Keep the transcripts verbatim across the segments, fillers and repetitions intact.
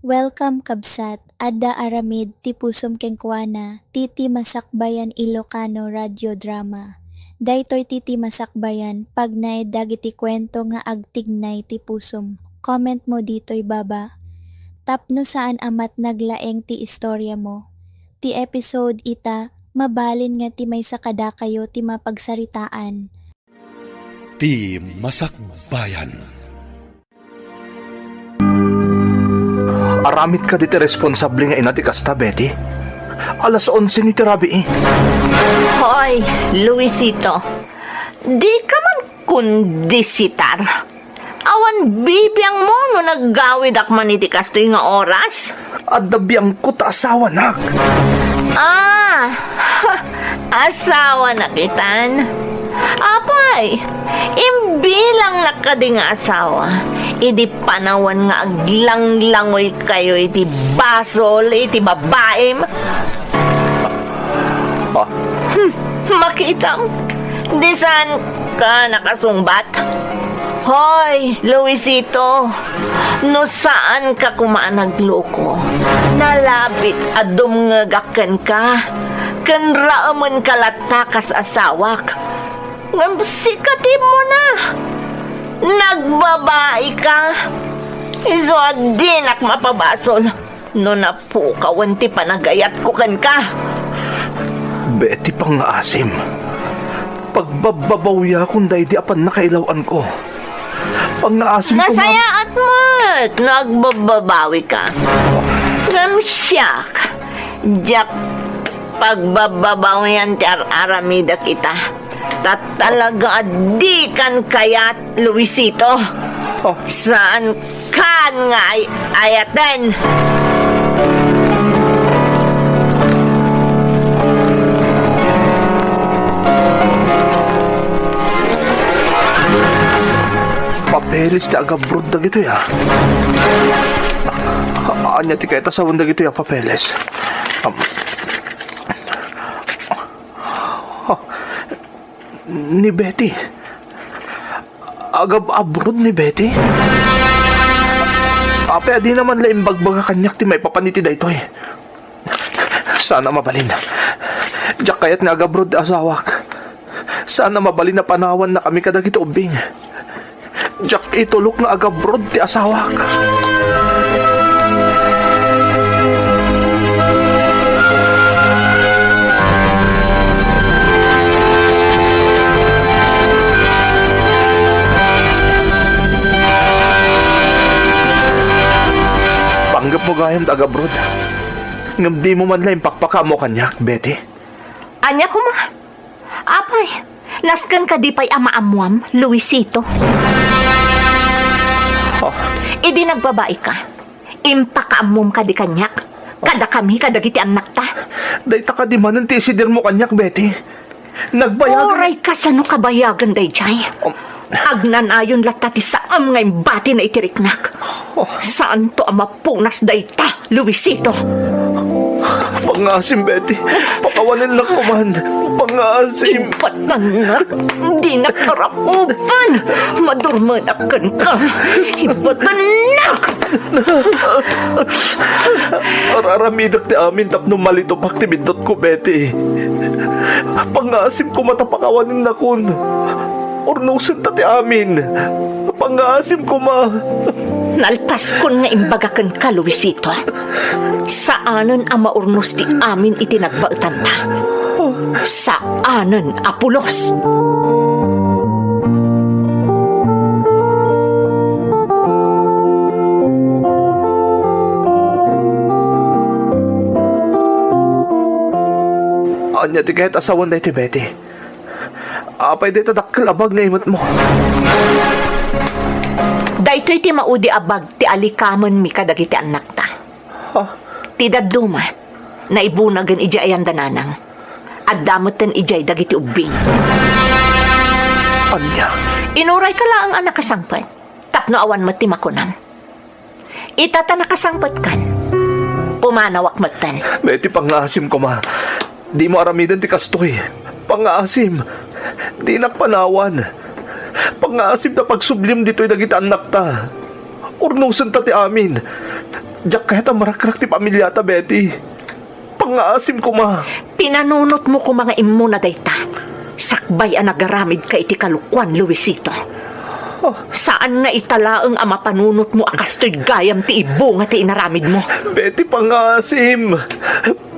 Welcome, kabsat. Adda aramid ti pusom kenkuana, ti Ti Masakbayan Ilocano Radio Drama. Daytoy ti Ti Masakbayan, pagnaed dagiti kuento nga agtignay ti pusom. Comment mo ditoy baba. Tapno saan a met naglaeng ti istoriamo. Ti episode ita, mabalin nga ti maysa kadakayo ti mapagsaritaan. Ti Masakbayan. Aramid kadi ti responsable nga ina ti kasta, Betty? Alas onse ni ti rabii. Hoy, Luisito, di ka man kondisitar. Awan bibiangmo no naggawidak man iti kastoy nga oras? Adda biangko ta asawanak. Ah, asawanak itan. Apay, imbilangnak kadi nga asawa, idi panawen nga aglanglangoykayo iti basol iti babaim? Ah. Hmm, makitam, di saan ka nakasungbat? Hoy, Luisito, no saan ka koma a nagloko, nalabit a dumngegak kenka, ken raemenka latta kas asawak. Ngem sika ti immuna, nagbabai ka. Isu a dinak mapabasol no napukawen ti panagayatko kenka. Betty, pangngaasim. Pagbabbabawiakon daydi a pannakailaw-anko. Pangngaasim koma. Nasayaat met no agbabbabawi ka. Ngem siak, diak pagbabbabawian ti ar-aramidek ita. Ta talaga a dikan kayat, Luisito. Oh. Saan kan nga ay-, ayaten. Papeles ti agabroad dagitoy, ah. Ania ti kayat a sawen dagitoy a papeles? Um, Ni Betty? Agab-abroad ni Betty? Apay a dina man la imbagbaga kaniak ti maipapan iti daytoy? Saan a mabalin. Diak kayat nga agabroad ti asawak. Saan a mabalin a panawannakami kadagiti ubbing. Diak itulok nga agabroad ti asawak. Panggepmo gayam ti agabroad. Ngem dimo man la impakpakaammo kaniak, Betty. Ania koma? Apay, nasken kadi pay a maammuam, Luisito? Oh. Idi nagbabai ka, impakaammom kadi kaniak, kadakami, kadagiti annakta? Dayta kadi manen ti isidirmo kaniak, Betty. Nagbayagan. Uray kasano kabayagan daydiay? Um. Agnanayon latta ti saem nga imbati na iti riknak. Oh. Saanto a mapunas dayta. Luisito. Pangngaasim, Betty. Pakawanennak koman. Pangngaasim. Ibatannak. Dinak karapupan. Madurmenak kenka. Ibatannak. Ar-aramidek ti amin tapno malitupak ti biddutko, Betty. Pangngaasim koma ta pakawanennakon. Urnosenta ti amin. Pangngaasim koma. Nalpaskon nga imbaga kenka, Luisito. Saanen a maurnos ti amin iti nagbaetanta. Saanen a pulos. Ania ti kayat a sawen daytoy, Betty? Apay dayta dakkel a bag nga imetmo? Daytoy ti maudi a bag ti alikamenmi kadagiti annakta. Ha? Ti dadduma, naibunagen idiay ayan da nanang. Adda metten idiay dagiti ubbing. Ania? Inurayka laeng a nakasangpet, tapno awan met ti makunam. Ita ta nakasangpetkan, pumanawak metten. Betty, pangngaasim koma. Dimo aramiden ti kastoy. Pangngaasim. Dinak panawan. Pangngaasim ta pagsubliem ditoy dagiti annakta. Urnosenta ti amin. Diak kayat a marakrak ti pamiliata, Betty. Pangngaasim koma. Pinanunotmo koma nga immuna dayta. Sakbay a nagaramidka iti kalokuan, Luisito. Ah. Saan nga ita laeng a mapanunotmo a kastoy gayam ti ibunga ti inaramidmo. Betty, pangngaasim.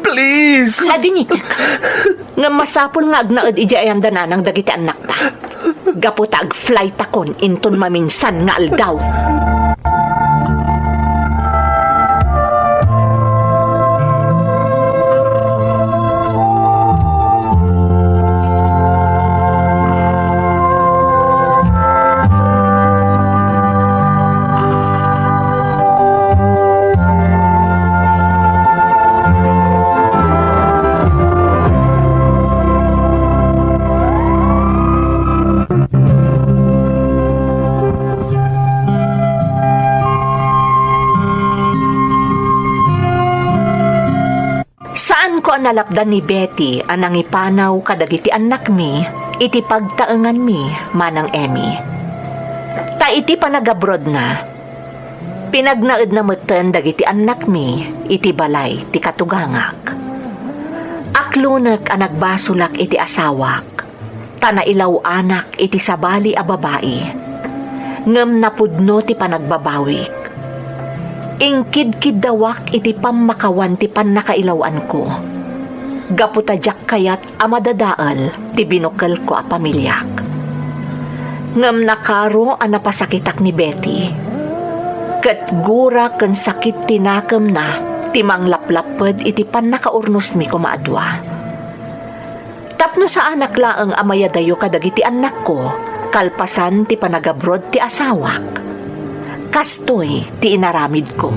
Please. Ladinitek. Ngem masapul nga agnaed idiay ayan da nanang dagiti annakta. Gapu ta agflightakon inton maminsan nga aldaw. Saanko a nalapdan ni Betty a nangipanaw kadagiti annakmi iti pagtaenganmi, Manang Emmy. Ta iti panagabrodna, pinagnaedna metten dagiti annakmi iti balay ti katugangak. Aklonek a nagbasolak iti asawak, ta nailaw-anak iti sabali a babai. Ngem napudno ti panagbabawik. Inkidkiddawak iti pammakawan ti pannakailaw-anko, gapu ta diak kayat a madadael ti binukelko a pamiliak. Ngem nakaro a napasakitak ni Betty, ket gura ken sakit ti nakemna ti manglaplapped iti pannakaurnosmi koma a dua. Tapno saanak laeng a mayadayo kadagiti annakko kalpasan ti panagabrod ti asawak. Kastoy ti inaramidko.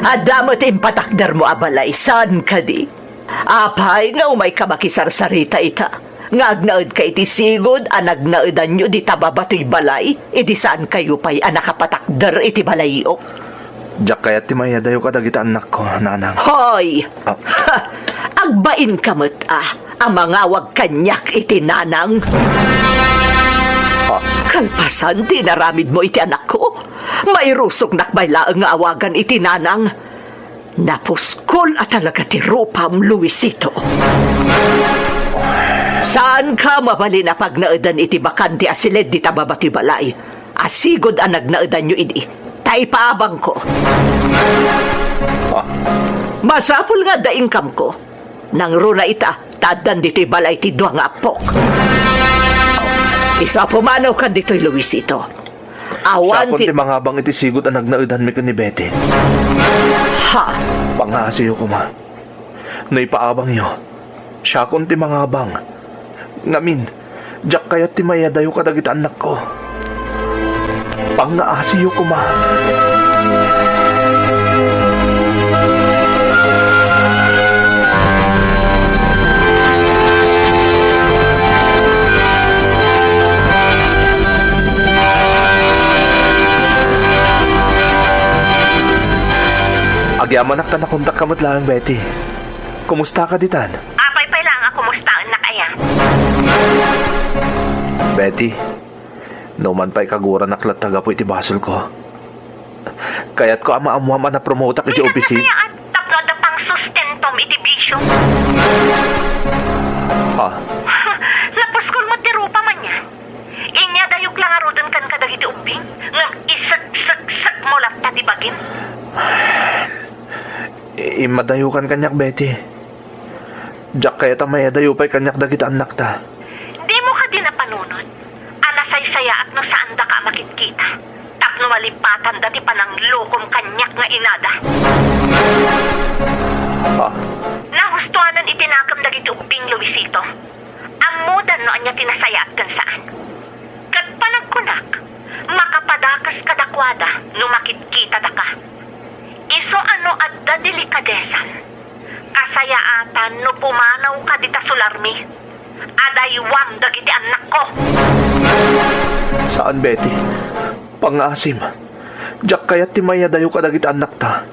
Adda met impatakdermo a balay, saan kadi? Apay nga umayka makisarsarita ita, nga agnaedka iti sigud a nagnaedanyo dita babatoy balay, idi saankayo pay a nakapatakder iti balayyo? Diak kayat ti mayadayo kadagiti annakko, nanang. Hoy! Ah. Ha! Agbainka met a, a mangawag kaniak iti nanang? Ah. Kalpasan ti inaramidmo iti anakko, mairusongnak pay laeng nga awagan iti nanang. Napuskol a talaga ti rupam, Luisito. Saanka mabalin a pagnaedan iti bakante a siled dita babatoy balay a sigud a nagnaedanyo idi, ta ipaabangko. Ah. Masapul nga adda income-ko. Nangruna ita, ta addan ditoy balay ti dua nga appok. Isu a pumanawkan ditoy, Luisito. Awan Siakon ti ti mangabang iti sigud a nagnaedanmi ken ni Betty. Ha? Pangaasiyo koma. No ipaabangyo, siakon ti mangabang. Ngamin, diak kayat ti mayadayo kadagiti annakko. Pangaasiyo koma. Agyamanak ta nakontakka met laeng, Betty. Kumustaka ditan? Apay pay laeng a kumustaennak aya? Betty, no man pay kaguranak latta gapu iti basolko. Kayatko a maammoam a napromotak iti opisin. Tapno adda pangsustentom iti bisio. Ha? Napuskol met ti rupam ania. Inyadayok la ngaruden kan kadagiti ubbing, ngem isekseksekmo latta ti bagim. I-, immadayokan kaniak, Betty. Diak kayat a mayadayo pay kaniak dagiti annakta. Dimo kadi napanunot a nasaysayaat no saandaka a makitkita tapno malipatanda ti pananglokom kaniak nga inada? Ah. Nahustoanan iti nakem dagiti ubbing, Luisito. Ammodan no ania ti nasayaat ken saan. Ket panagkunak, makapadakes kadakuada no makitkitada ka. Isu a no adda delikadesam, kasayaatan no pumanawka dita solarmi. Adaywam dagiti annakko. Saan, Betty. Pangngaasim. Diak kayat ti mayadayo kadagiti annakta.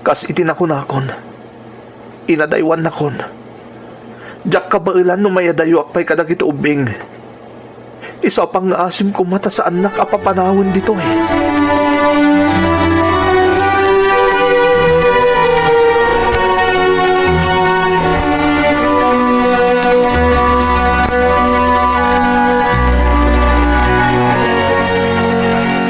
Kas iti nakunakon, inadaywannakon. Diak kabaelan no mayadayoak pay kadagiti ubbing. Isu a pangngaasim koma ta saannak a papanawen ditoy.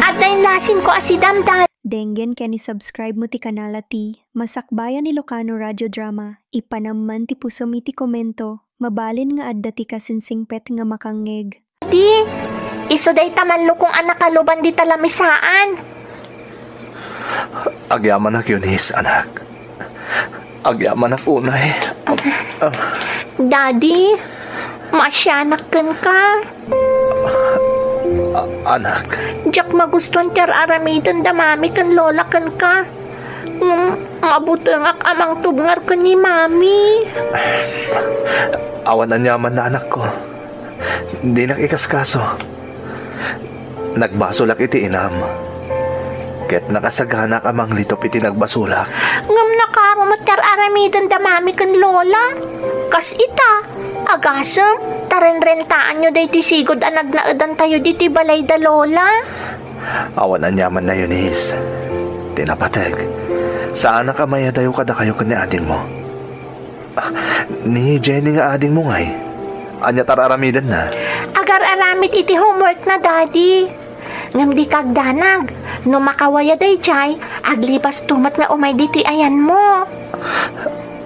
Adda inlasin ko a sidam, Dad. Denggen ken i-subscribe mo ti kanala ti Masakbayan Ilocano Radio Drama. Ipanam man ti pusom iti komento. Mabalin nga adda ti kasinsingpet nga makangngeg. Di, isu dayta mallukong a nakaluban dita lamisaan. Agyamanak, Eunice, anak. Agyamanak unay. Ah. Daddy, maasianak kenka. A-, anak. Diak magustuan ti ar-aramiden da mami ken lola kenka. Ngem, mabutengak a mangtubngar ken ni mami. Awan aniamanna, anakko. Dinak ikaskaso. Nagbasolak iti inam. Ket nakasaganaak a manglitup iti nagbasolak. Ngem nakaro met ti ar-aramiden da mami ken lola. Kas ita, agasem, ta renrentaanyo daydi sigud a nagnaedantayo ditoy balay da lola. Awan aniamanna, Eunice. Ti napateg, saanak a mayadayo kadakayo ken ni adingmo. Ah, ni Jenny nga adingmo ngay? Ania ti ar-aramidenna? Agar-aramid iti homework na, Daddy. Ngem dika agdanag. No makawaya daydiay, aglibasto met nga umay ditoy ayanmo.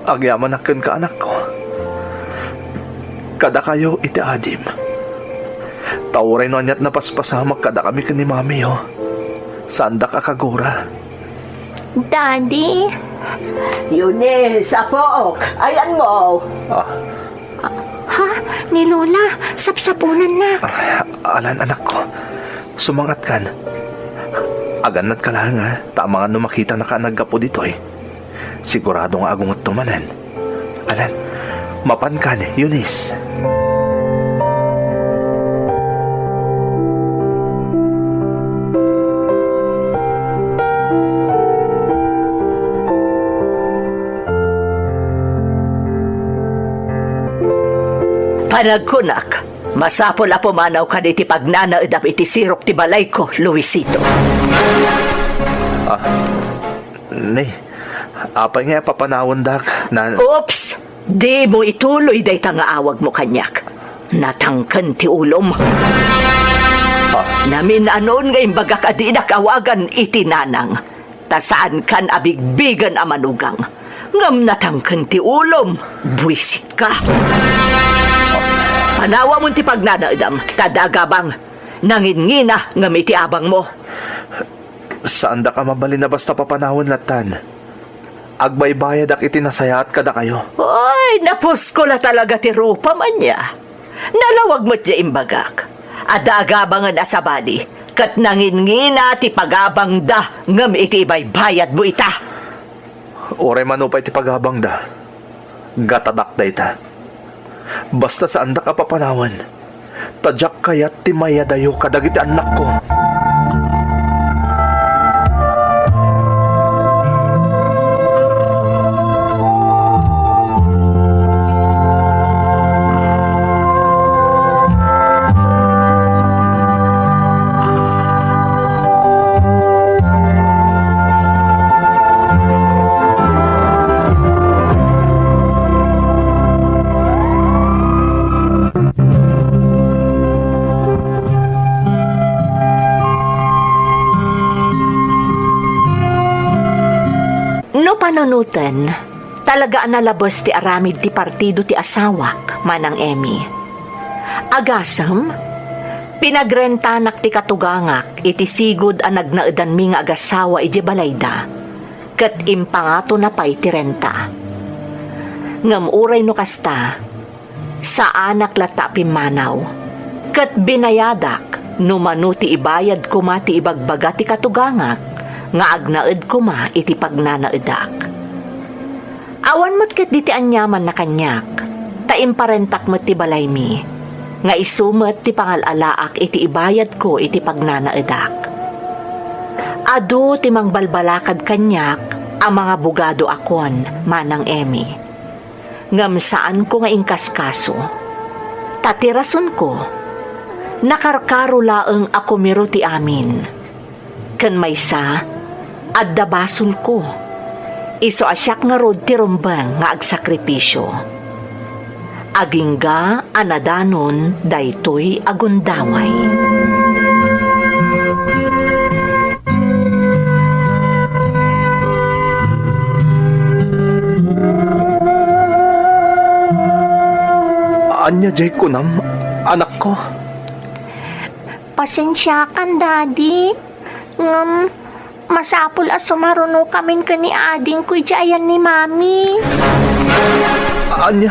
Agyamanak kenka, anakko. Kadakayo iti adim. Ta uray no aniat napaspasamak kadakami ken ni mamiyo, saandak a kagura. Daddy? Eunice, apok, ayanmo. Ah. Ha? Ni Lola, sapsaponanna. Ah, alan, anakko. Sumangatkan. Agannadka laeng, ah, ta amangan no makitanaka a naggapu ditoy. Sigurado nga agungetto manen. Alan, mapankan, Eunice. Panagkunak, masapul a pumanawkan iti pagnanaedam iti sirok ti balayko, Luisito. Ah, ni, apay nga papanawendak na... Oops! Dimo ituloy dayta nga awagmo kaniak. Natangken ti ulom. Ah. Namin-anon nga imbagak a dinak awagan iti nanang. Ta saankan a bigbigen a manugang. Ngem natangken ti ulom, buisitka. Panawamon ti pagnanaedam, ta dagabang, nangingina ngem iti abangmo. Saandak a mabalin a basta papanawen lattan. Agbaybayadak iti nasayaat kadakayo. Oy, napusko la talaga ti rupam, ania? Nalawag met ti imbagak. Adda agabangen a sabali, ket nangingina ti pagabangda ngem iti ibaybayadmo ita. Uray mano pay ti pagabangda, gatadak dayta. Basta saandak a papanawen, ta diak kayat ti mayadayo kadagiti annakko. No panunoten, talaga a nalabes ti aramid ti partido ti asawak, Manang Emmy. Agasem, pinagrentanak ti katugangak iti sigud a nagnaedanmi nga agasawa idiay balayda, ket impangatona pay ti renta. Ngem uray no kasta, saanak latta a pimmanaw, ket binayadak no mano ti ibayad koma ti ibagbaga ti katugangak nga agnaed koma iti pagnanaedak. Awan met ketdi ti aniamanna kaniak, ta imparentak met ti balaymi, nga isu met ti pangal-alaak iti ibayadko iti pagnanaedak. Adu ti mangbalbalakad kaniak a mangabugado akon, Manang Emmy. Ngem saanko nga inkaskaso. Ta ti rasonko, nakarkaro laeng a kumiro ti amin. Ken maysa, adda basolko. Isu a siak ngarud ti rumbeng nga agsakripisio. Agingga a nadanon daytoy a gundaway. Ania diay kunam, anakko? Pasensiakan, Daddy. Ngem, masapul a sumarunokamin ken ni adingko idiay ayan ni Mami. Ania?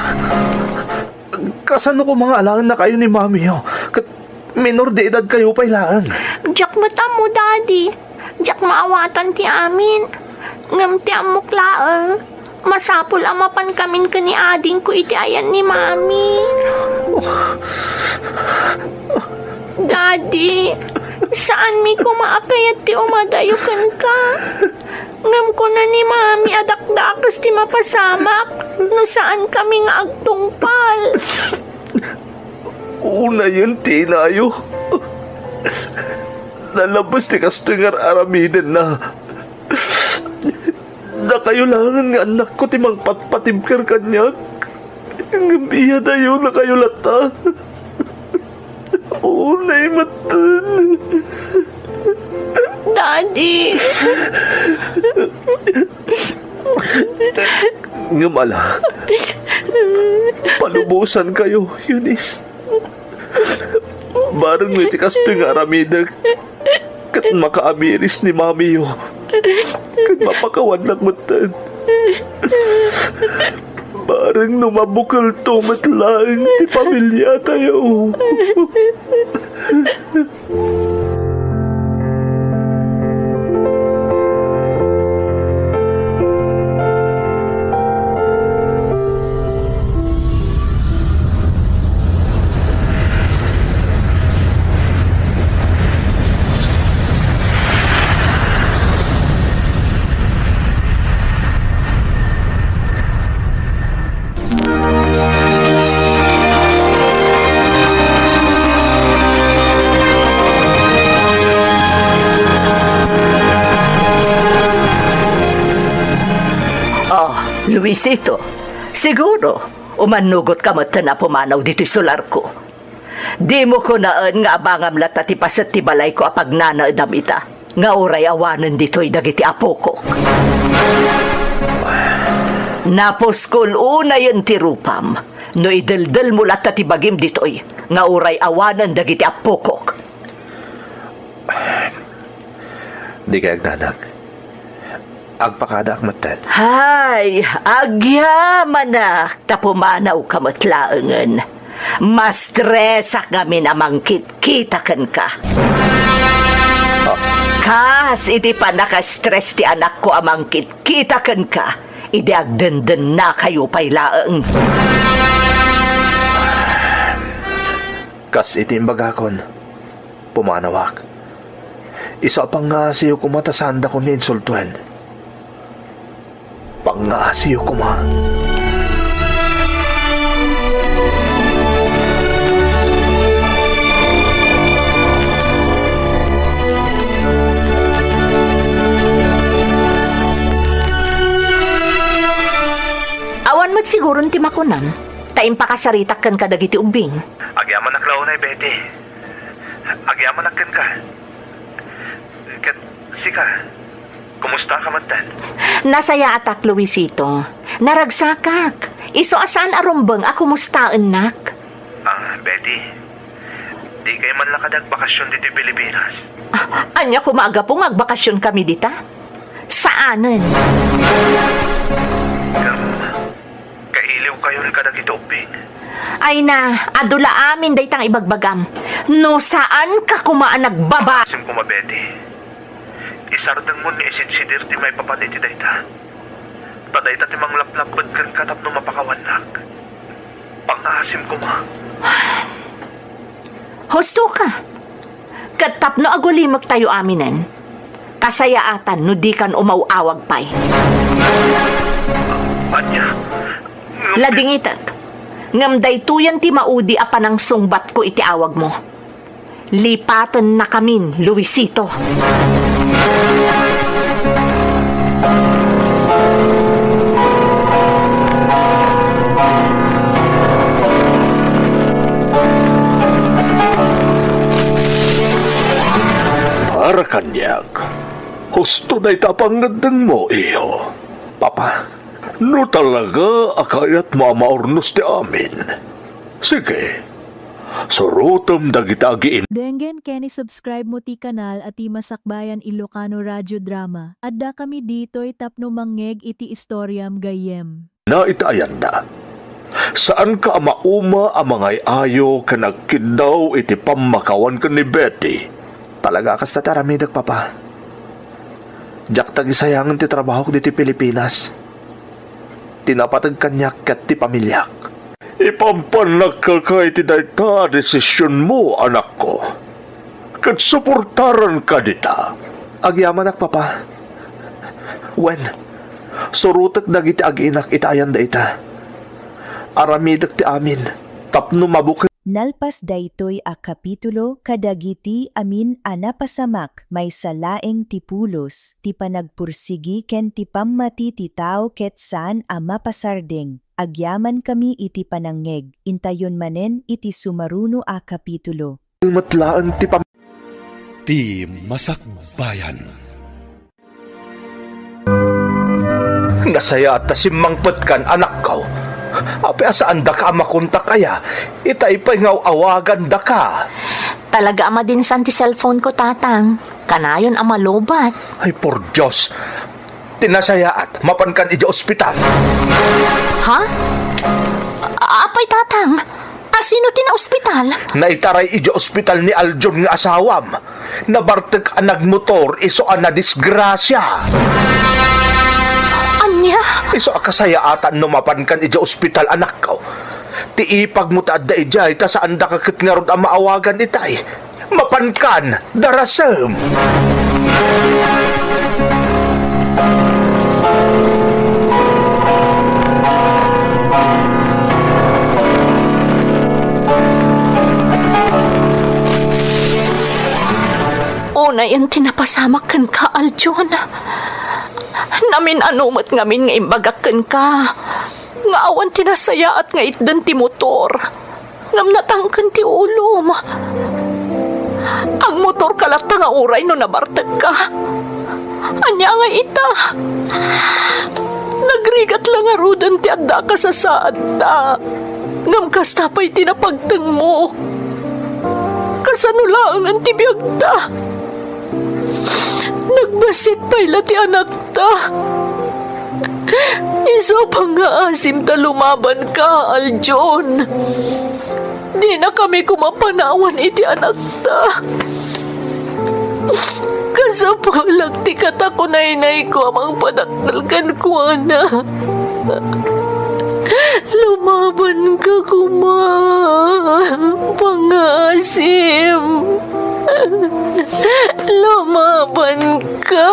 Kasano koma nga alaennakayo ni Mamiyo? Ket minor de edadkayo pay laeng. Diak met ammo, Daddy. Diak maawatan ti amin. Ngem ti ammok laeng, masapul a mapankamin ken ni adingko iti ayan ni Mami. Daddy, saanmi koma a kayat ti umadayo kenka. Ngem kuna ni Mami a dakdakes ti mapasamak no saankami nga agtungpal. Unayen ti inayo. Nalabes ti kastoy nga ar-aramidenna. Dakayo laengen nga annakko ti mangpatpatibker kaniak. Ngem iyadayo dakayo latta. Unay metten. Daddy. Ngem ala, palubosankayo, Eunice. Bareng no iti kastoy nga aramidek, ket makaamiris ni mamiyo, ket mapakawannak metten. Bareng no mabukelto met laeng ti pamiliatayo. Ah, Luisito, siguro, umannugotka metten a pumanaw ditoy solarko. Dimo kunaen nga abangam latta ti paset ti balayko a pagnanaedam ita, nga uray awanen ditoy dagiti apokok. Napuskol unayen ti rupam, no ideldelmo latta ti bagim ditoy, nga uray awanen dagiti apokok. Dikay agdanag. Agpakadaak metten. Hay, agyamanak, ta pumanawka met laengen. Mastresak ngamin a mangkitkita kenka. Ah. Kas iti pannakastress ti anakko a mangkitkita kenka, idi agdendennakayo pay laeng. Kas iti imbagakon, pumanawak. Isu a pangngaasiyo koma ta saandakon nga insultoen. Pangngaasiyo koma. Awan met siguron ti makunam, ta impakasaritak kenka dagiti ubbing. Agyamanak la unay, Betty. Agyamanak kenka. Ket sika, kumustaka metten? Nasayaatak, Luisito. Naragsakak. Isu a saan a rumbeng a kumustaennak. Ah, Betty, dikay man la kadi agbakasyon ditoy Pilipinas? Ah, ania koma a gapu nga agbakasyonkami dita? Saanen. Ngem, kailiwkayon kadagiti ubbing. Ay na, adu la amin dayta nga ibagbagam. No saanka koma a nagbaba- Asim koma, Betty. Isardengmo nga isidsidir ti maipapan iti dayta. Ta dayta ti manglaplapped kenka tapno mapakawannak. Pangngaasim koma. Husto ka. Ket tapno agulimektayo aminen, kasayaatan no dikan umaw-awag pay. Ania? Ladingitek, ngem daytoyen ti maudi a panangsungbatko iti awagmo. Lipatennakamin, Luisito. Para kaniak, husto dayta a pangngeddengmo, iho. Papa, no talaga a kayatmo a maurnos ti amin, sige, surotem dagita agiin. Denggen ken i-subscribe mo ti kanal a ti Masakbayan Ilocano Radio Drama. Addakami ditoy tapno mangngeg iti istoriam gayyem. Na iti ayanna. Saanka a mauma a mangay-ayo ken agkiddaw iti pammakawan ken ni Betty. Talaga a kasta ti aramidek, Papa. Diak tagisayangen ti trabahok ditoy Pilipinas. Ti napateg kaniak ket ti pamiliak. Ipampannak kenka iti dayta a desisionmo, anakko. Ket suportaranka dita. Agyamanak, Papa. Wen, surotek dagiti agiinak iti ayan dayta. Aramidek ti amin tapno mabukel. Nalpas daytoy a kapitulo, kadagiti amin a napasamak, maysa laeng ti pulos, ti panagpursigi ken ti pammati ti tao ket saan a mapasardeng. Agyamankami iti panangngeg, intayon manen iti sumaruno a kapitulo. Met laeng ti pam- Ti Masakbayan. Nasayaat ta simmangpetkan, anakko. Apay a saandaka a makontak aya? Itay pay nga aw-awagandaka. Talaga a madinsan ti cellphone ko, Tatang. Kanayon a malobat. Ay, por Dios. Ti nasayaat, mapankan idiay ospital. Ha? A-, apay, Tatang? Asino ti naospital? Naitaray idiay ospital ni Aljon nga asawam. Nabartek a nagmotor isu a nadisgrasia. Ania? Isu a kasayaatan no mapankan idiay ospital, anakko. Ti ipagmo ti adda idiay, ta saandaka ket ngarud a maawagan itay. Mapankan, darasem! Unayen ti napasamak kenka, Aljon. Namin-ano met ngamin nga imbagak kenka nga awan ti nasayaat nga itden ti motor. Ngem natangken ti ulom. Agmotorka latta nga uray no nabartekka. Ania ngay ita? Nagrigat la ngaruden ti addaka saatta. Ngem kasta pay ti napagtengmo. Kasano laengen ti biagda? Nagbassit pay la ti anakta. Isu a pangngaasim ta lumabanka, Aljon. Dinakami koma panawan iti anakta. Kasapulak ti katakunaynayko a mangpadakkel kenkuana. Lumabanka koma, pangngaasim. Lumabanka.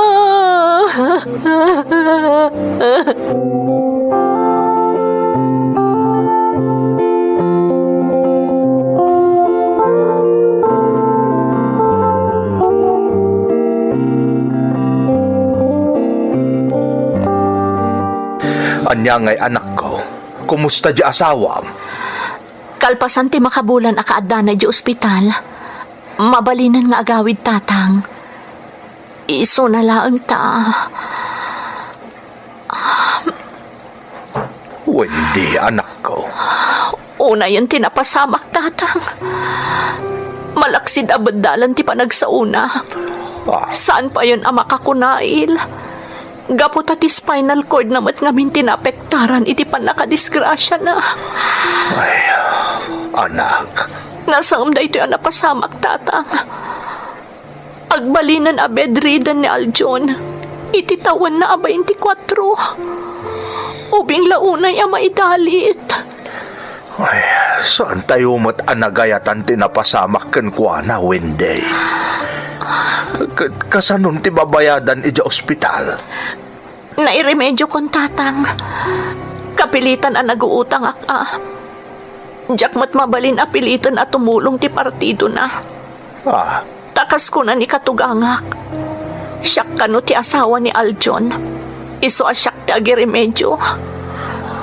Ania ngay, anakko? Kumusta di asawam? Kalpasan ti makabulan a kaaddana idiay ospital, mabalinen nga agawid, Tatang. Isuna laeng ta. Wendy, anakko. Unayen ti napasamak, Tatang. Malaksid a beddalan ti panagsaona. Ah. Saan payen a makakunail. Gapu ta ti spinal cord na met ngamin ti naapektaran iti pannakadisgrasiana. Ay, anak. Nasaem daytoy a napasamak, Tatang. Agbalinen a bedridden ni Aljon iti tawenna a baintikwatro. Ubing la unay a maidalit. Ay, saantayo met a nagayatan ti napasamak kenkuana, Wendy. Ka-, kasanon ti babayadan idiay ospital? Nairemediokon, Tatang. Kapilitan a naguutangak a. Diak met mabalin a piliten a tumulong ti partidona. Ah. Ta kas kuna ni katugangak, siak kano ti asawa ni Aljon. Isu a siak ti agiremedio.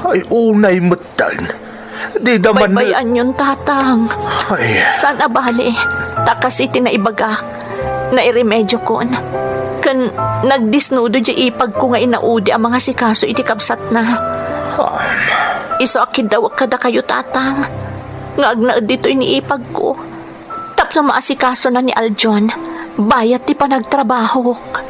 Ay, unay metten. Di da man Baybayanyon, Tatang. Ay. Saan a bale, ta kas iti naibagak, nairemediokon. Ken nagdisnudo diay ipagko nga inaudi a mangasikaso iti kabsatna. Um. Isu a kiddawek kadakayo, Tatang, nga agnaed ditoy ni ipagko. Tapno maasikasona ni Aljon, bayat ti panagtrabahok.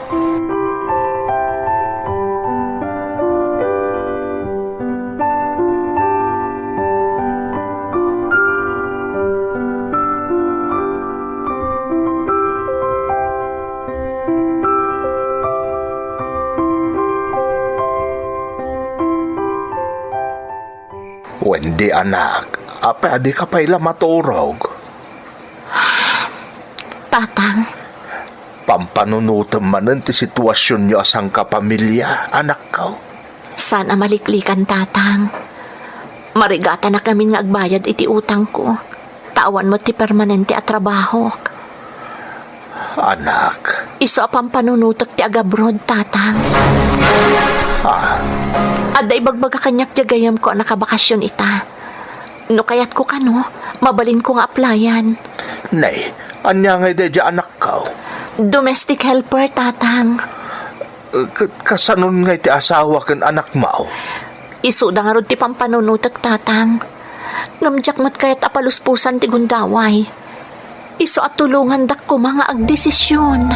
Wendy, anak, apay a dika pay la maturog? Tatang. Pampanunotem manen ti situasionyo a sangkapamilia, anakko. Saan a maliklikan, Tatang. Marigatanak ngamin nga agbayad iti utangko. Ta awan met ti permanente a trabahok. Anak. Isu a pampanunotek ti agabroad, Tatang. Ah. Adda ibagbaga kaniak diay gayyemko a nakabakasion ita. No kayatko kano, mabalinko nga applyan. Nay, ania ngay daydiay anakko? Domestic helper, Tatang. Ka-, kasanon ngay ti asawa ken anakmo? Isuda ngarud ti pampanunotek, Tatang. Ngem diak met kayat a palusposan ti gundaway. Isu a tulongandak koma nga agdesisyon.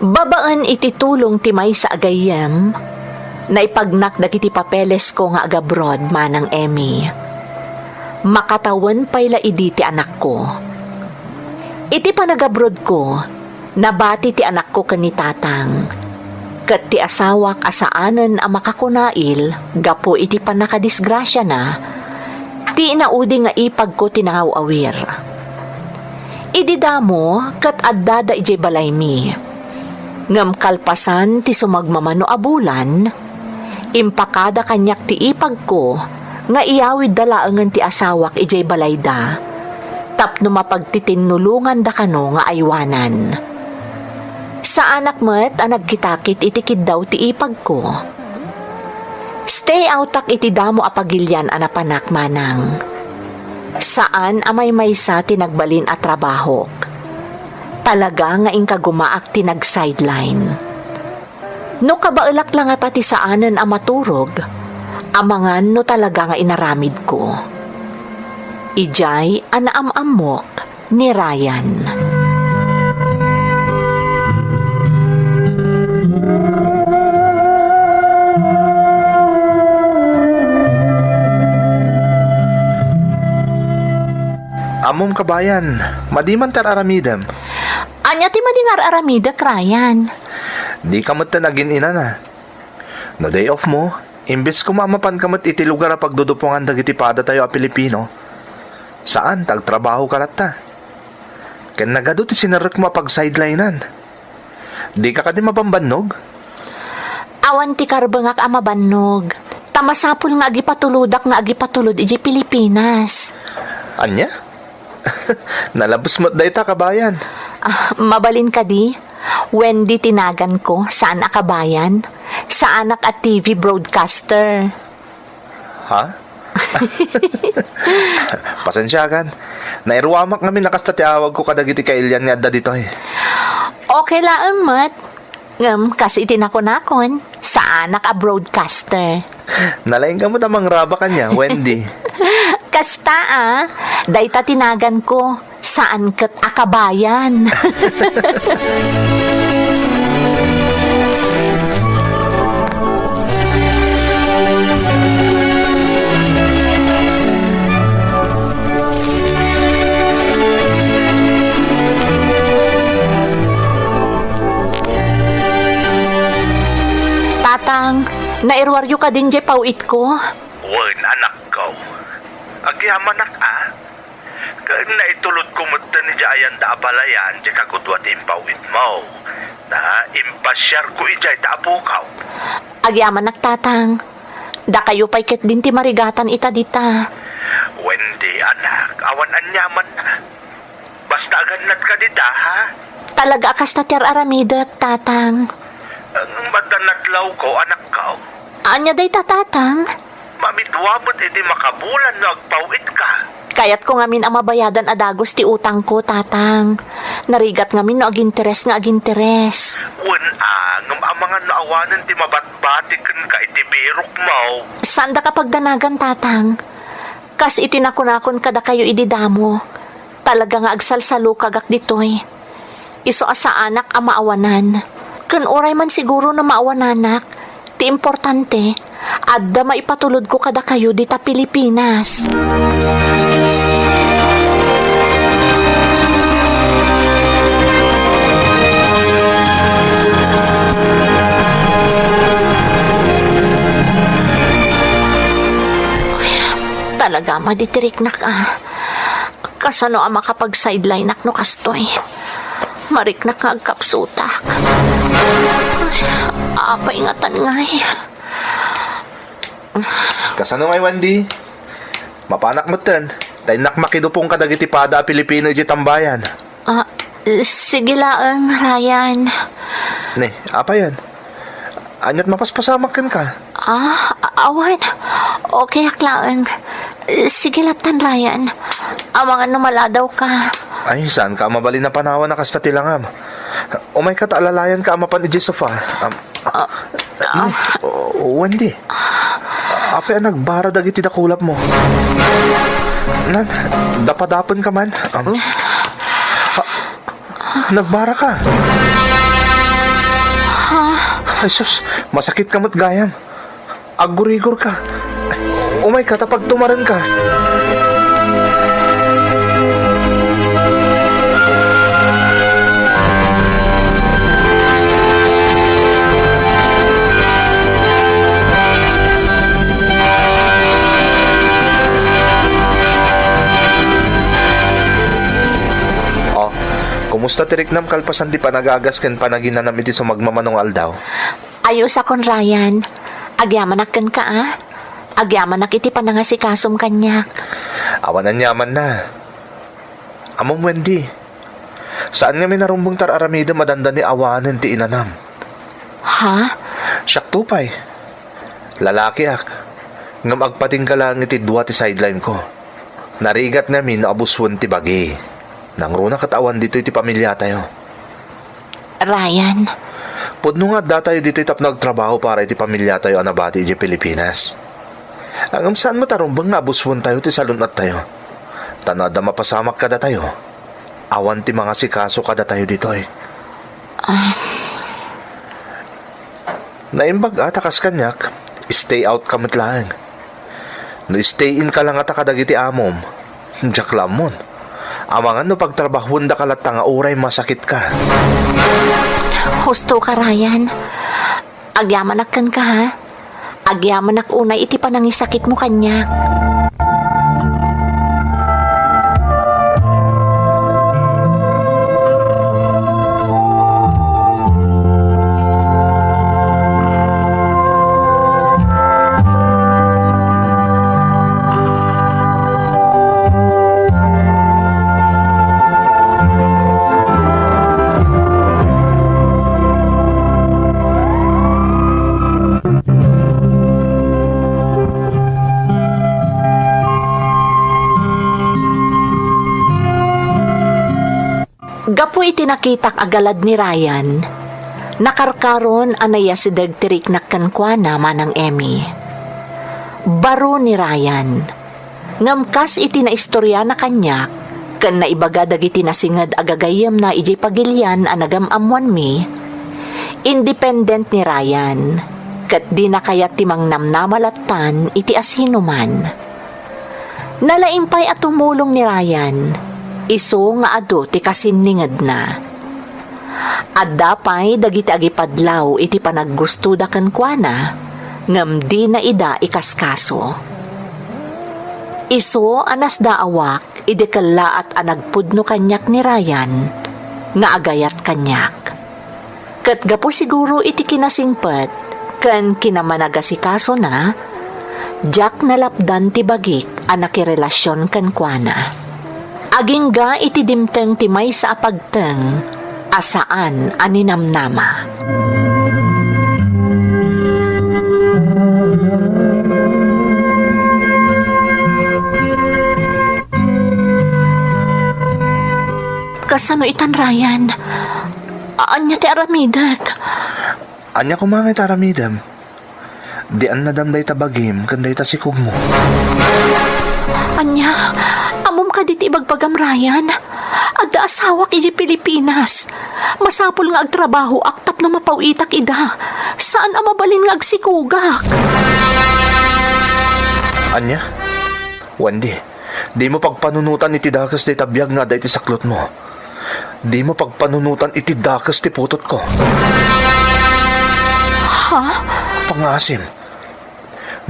Babaen iti tulong ti maysa a gayyem, naipagnak dagiti papelesko nga agabroad, Manang Emmy. Makatawen pay la idi ti anakko. Iti panagabrodko, nabati ti anakko ken ni Tatang, ket ti asawak a saanen a makakunail gapu iti pannakadisgrasiana, ti inaudi nga ipagko ti nangaw-awir. Idi damo, ket addada idiay balaymi. Ngem kalpasan ti sumagmamano a bulan, impakada kaniak ti ipagko nga iyawidda laengen ti asawak idiay balayda tapno mapagtitinnulonganda kano nga aywanan. Saanak met a nagkitakit iti kiddaw ti ipagko. Stay outak iti damo a pagilian a napanak, Manang. Saan a maymaysa ti nagbalin a trabahok. Talaga nga inkagumaak ti nag-sideline. No kabaelak la ngata ti saanen a maturog, amangan no talaga nga inaramidko. Idiay a naam-ammok ni Ryan. Ammom, kabayan, madi man ti ar-aramidem. Ania ti madi nga ar-aramidek, Ryan? Dika met nagin-inana. No day off mo, imbes koma a mapanka met iti lugar a pagdudupongan dagiti padatayo a Pilipino, saan ta agtrabahoka latta. Ken nagadu ti sinerrekmo a pagsidelinan. Dika kadi mabambannog? Awan ti karbengak a mabannog. Ta masapul nga agipatulodak nga agipatulod idiay Pilipinas. Ania? Nalabes met dayta, kabayan. Ah, mabalin kadi? Wendy ti naganko, saan a kabayan. Saanak a T V broadcaster. Ha? Pasensiakan. Nairuamak ngamin a kasta ti awagko kadagiti kailian nga adda ditoy. Okay laeng met. Ngem, kas iti nakunakon, saanak a broadcaster. Nalaingka met a mangrabak ania, Wendy. Kasta a, dayta ti naganko, saan ket a kabayan. Tang, nairuaryo kadin diay pawitko? Wen, anakko. Agyamanak a. Ken naitulodko metten idiay ayanda a balayan diay kagudua ti impawitmo. Ta impasiarko idiay ta apokaw. Agyamanak, Tatang. Dakayo pay ketdin ti marigatan ita dita. Wendy, anak, awan aniamanna. Basta agannatka dita, ha? Talaga a kasta ti ar-aramidek, Tatang. Ang madanatlawko, anakko. Ania dayta, Tatang? Mamidua met iti makabulan no agpawitka. Kayatko ngamin a mabayadan a dagus ti utangko, Tatang. Narigat ngamin no aginteres nga aginteres. Wen a, ngem amangan no awanen ti mabatbati kenka iti birokmo. Saandaka pagdanagan, Tatang. Kas iti nakunakon kadakayo idi damo, talaga nga agsalsalukagak ditoy. Isu a saanak a maawanan. Ken uray man siguro no maawananak, ti importante, adda maipatulodko kadakayo dita Pilipinas. Talaga, maditiriknak a. Kasano a makapag-sidelineak no kastoy? Mariknak nga agkapsutak. Ay, apay ngatan ngay? Kasano ngay, Wendy? Mapanak metten. Ta innak makidupong kadagiti pada a Pilipino idiay tambayan. Ah, sige laeng, Ryan. Ne, apayen? Ania't mapaspasamak kenka? Ah, a-, awan. Okay ak laeng. Sige lattan, Ryan. Amangan no maladaw ka. Ay, saan ka mabalin a panawan a kasta ti langam? Umay ka ta alalayan ka a mapan idiay sofa. Am, Ah, ah. Ni, o, Wendy. Apay a nagbara dagiti dakulapmo? Nan, dapadapen ka man? Am, ah, nagbara ka? Ay, sus, masakit ka met gayam. Aggurigor ka. Umay ka ta pagtumaren ka. Oh, kumusta ti riknam kalpasan ti panagagas ken panaginanam iti sumagmamano nga aldaw? Ayusakon, Ryan. Agyamanak kenka, a. Agyamanak iti panangasikasom kaniak. Awan aniamanna. Ammom, Wendy, saan ngamin a rumbeng ti ar-aramidem a dandani awanen ti inanam. Ha? Siakto pay. Lalakiak. Ngem agpatingga laeng iti dua ti sideline ko. Narigat ngamin no abusuen ti bagi. Nangruna ket awan ditoy ti pamiliatayo. Ryan. Pudno nga addatayo ditoy tapno agtrabaho para iti pamiliatayo a nabati idiay Pilipinas. Ngem saan met a rumbeng nga abusuentayo ti salun-attayo. Ta no adda mapasamak kadatayo, awan ti mangasikaso kadatayo ditoy. Ah. Naimbag a ta kas kaniak, stay out ka met laeng. No stay in ka la ngata kadagiti amom, diak la ammon. Amangan no pagtrabahuendaka latta nga uray masakitka. Husto ka, Ryan. Agyamanak kenka, ha? Agyamanak unay iti panangisakitmo kaniak. Gapu iti nakitak a galad ni Ryan, nakarkaron a nayasideg ti riknak kenkuana, Manang Emmy. Baro ni Ryan. Ngem kas iti naistoriana kaniak ken naibaga dagiti nasinged a gagayyemna idiay pagilian a nagam-ammoanmi, independent ni Ryan, ket dina kayat ti mangnamnama lattan iti asinoman. Nalaing pay a tumulong ni Ryan, isu nga adu ti kasinningedna. Adda pay dagiti agipadlaw iti panaggustoda kenkuana, ngem dina ida ikaskaso. Isu a nasdaawak idi kellaat a nagpudno kaniak ni Ryan nga agayat kaniak. Ket gapu siguro iti kinasingpet ken kinamanagasikasona, diak nalapdan ti bagik a nakirelasion kenkuana. Agingga iti dimteng ti maysa a pagteng a saan a ninamnama. Kasano itan, Ryan? Ania ti aramidek? Ania koma nga iti aramidem? Dian nadam dayta bagim ken dayta sikogmo. Ania? Ammom kadi ti ibagbagam, Ryan? Adda asawak idiay Pilipinas. Masapul nga agtrabahoak tapno mapaw-itak ida. Saan a mabalin nga agsikogak. Ania? Wendy, dimo pagpanunotan iti dakes dayta biag nga adda iti saklotmo. Dimo pagpanunotan iti dakes ti putotko. Ha? Pangngaasim.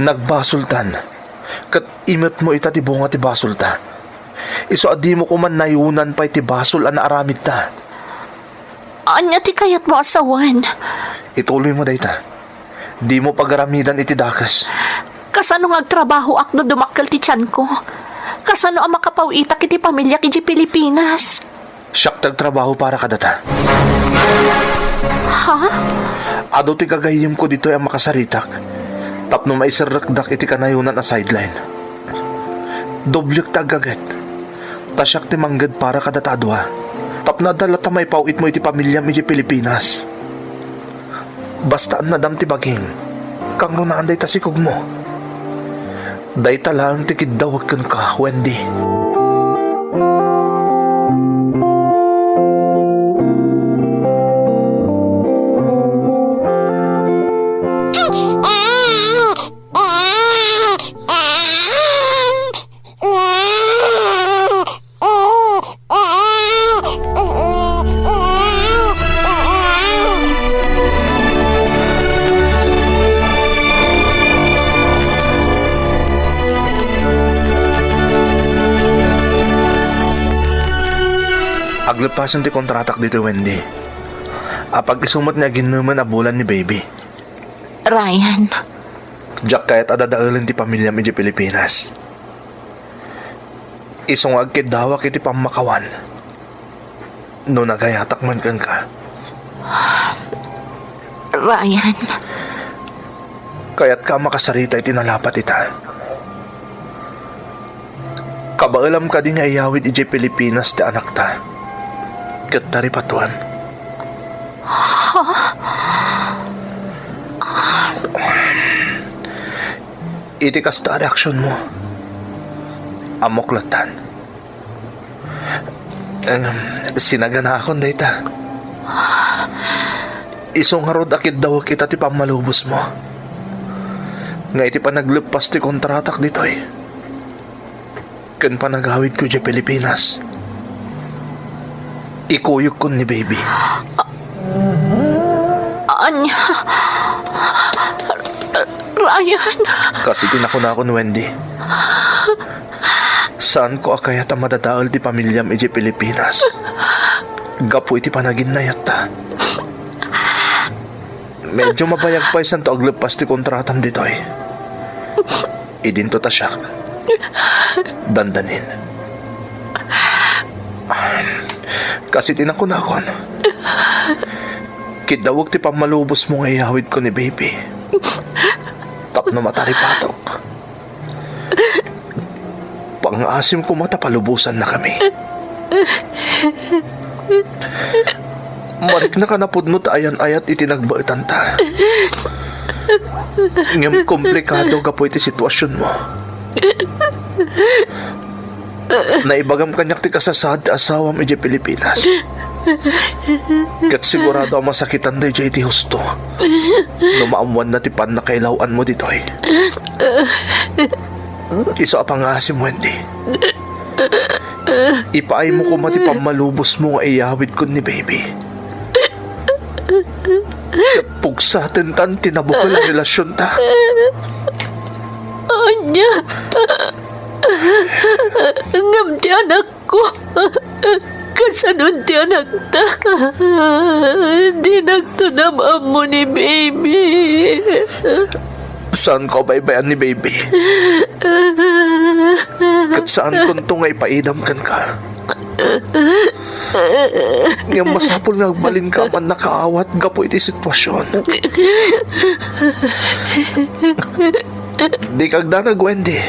Nagbasoltan. Ket imetmo ita ti bunga ti basolta. Isu a dimo koma nayonan pay ti basol a naaramidta. Ania ti kayatmo a sawen? Ituloymo dayta. Dimo pagaramidan iti dakes. Kasano nga agtrabahoak no dumakkel ti tianko? Kasano a makapaw-itak iti pamiliak idiay Pilipinas? Siak ti agtrabaho para kadata. Ha? Adu ti gagayyemko ditoy a makasaritak tapno maiserrekdak iti kanayonan a sideline. Doblek ti aggaget. Ta siak ti mangged para kadata a dua. Tapno adda latta maipaw-itmo iti pamiliam idiay Pilipinas. Basta adda dam ti bagim, kangrunaan dayta sikogmo. Dayta laeng ti kiddawek kenka, Wendy. Agleppasen ti kontratak ditoy, Wendy. Apag-isu met ni aginnemen a bulan ni baby. Ryan. Diak kayat a dadaelen ti pamiliam idiay Pilipinas. Isu nga agkiddawak iti pammakawan no nagayatak man kenka. Ryan. Kayatka a makasarita iti nalapat ita? Kabaelam kadi nga iyawid idiay Pilipinas ti anakta ket taripatoem? Ha? Iti kasta a reaksionmo, ammok lattan. Em, sinaganaakon dayta. Isu ngarud a kiddawek ita ti pammalubosmo. Nga iti panagleppas ti kontratak ditoy ken panagawidko idiay Pilipinas, ikuyogkon ni baby. Ania? Ryan? Kas iti nakunakon, Wendy, saanko a kayat a madadael ti pamiliam idiay Pilipinas gapu iti panaginayatta. Medyo mabayag pay santo agleppas ti kontratam ditoy. Idinto ta siak dandanin. Kas iti nakunakon, kiddawek ti pammalubosmo nga iyawidko ni baby tapno mataripatok. Pangngaasim koma ta palubosannakami. Mariknak a napudno ta ayan-ayat iti nagbaetanta. Ngem komplikado gapu iti situasionmo. Naibagam kaniak ti kasasaad ti asawam idiay Pilipinas. Ket sigurado a masakitan daydiay iti husto no maammoanna ti pannakailaw-anmo ditoy. Isu a pangngaasim, Wendy. Ipaaymo koma ti pammalubosmo nga iyawidkon ni baby. Ket pugsatentan ti nabukel a relasionta. Ania? Ngem ti anakko? Kasanon ti anakta? Dinakto nam-ammo ni baby. Saanko a baybay-an ni baby. Ket saankonto nga ipaidam kenka. Ngem masapul nga agbalinka a mannakaawat gapu iti situasion. Dika agdanag, Wendy.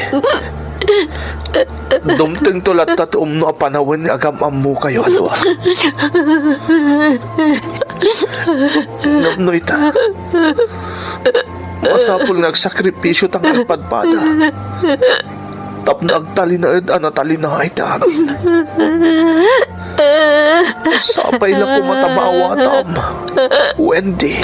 Dumtengto latta ti umno a panawen nga agam-ammokayo a dua. Ngem no ita, masapul nga agsakripisio ta nga agpadpada tapno agtalinaed a natalinaed ti amin. Sapay la koma ta maawatam, Wendy.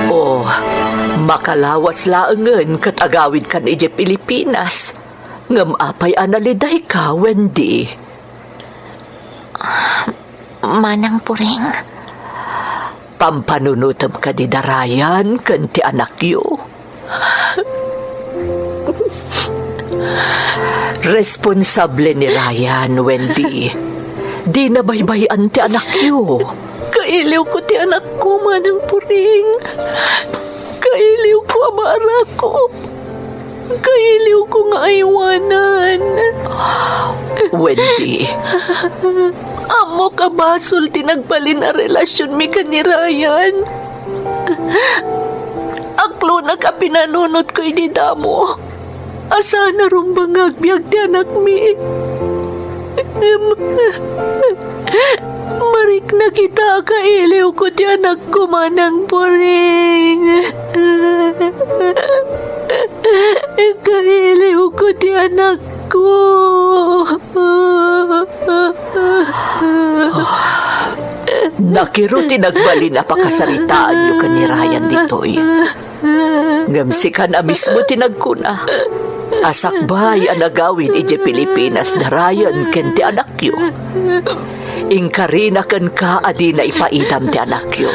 O, makalawas laengen ket agawidkan idiay Pilipinas. Ngem apay a nalidayka, Wendy? Manang Puring. Pampanunotem kadi da Ryan ken ti anakyo? Responsable ni Ryan, Wendy. Dina baybay-an ti anakyo. Kailiwko ti anakko, Manang Puring. Kailiwko a maarakop. Kailiwko nga aywanan. Wendy. Ammok a basol ti nagbalin a relasionmi ken ni Ryan. Aklonak a pinanunotko idi damo a saan a rumbeng nga agbiag ti anakmi. Ngem, marikna kita a kailiwko ti anakko, Manang Puring. Kailiwko ti anakko. Nakiro ti nagbalin a pakasaritaanyo ken ni Ryan ditoy. Ngem sikan a mismo ti nagkuna a sakbay a nagawid idiay Pilipinas da Ryan ken ti anakyo. Inkarina kenka a dina ipaidam ti anakyo.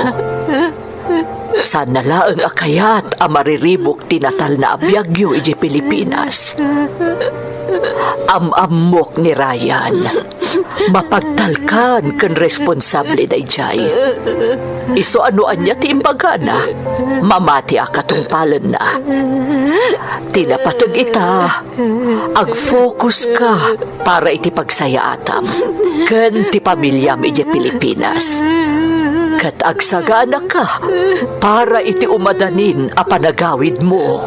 Saanna laeng a kayat a mariribuk ti natalna a biagyo idiay Pilipinas. Am-ammok ni Ryan. Mapagtalkan ken responsable daydiay. Isu a no ania ti imbagana, mamati a katungpalenna. Ti napateg ita, agfocus ka para iti pagsayaatam ken ti pamiliam idiay Pilipinas. Ket agsaganaka para iti umadanin a panagawidmo.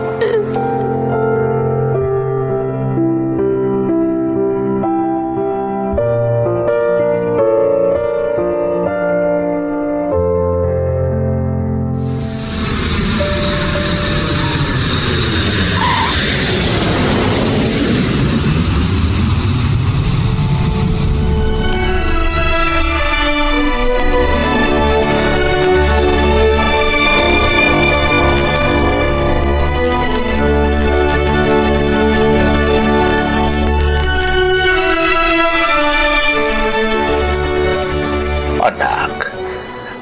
Anak,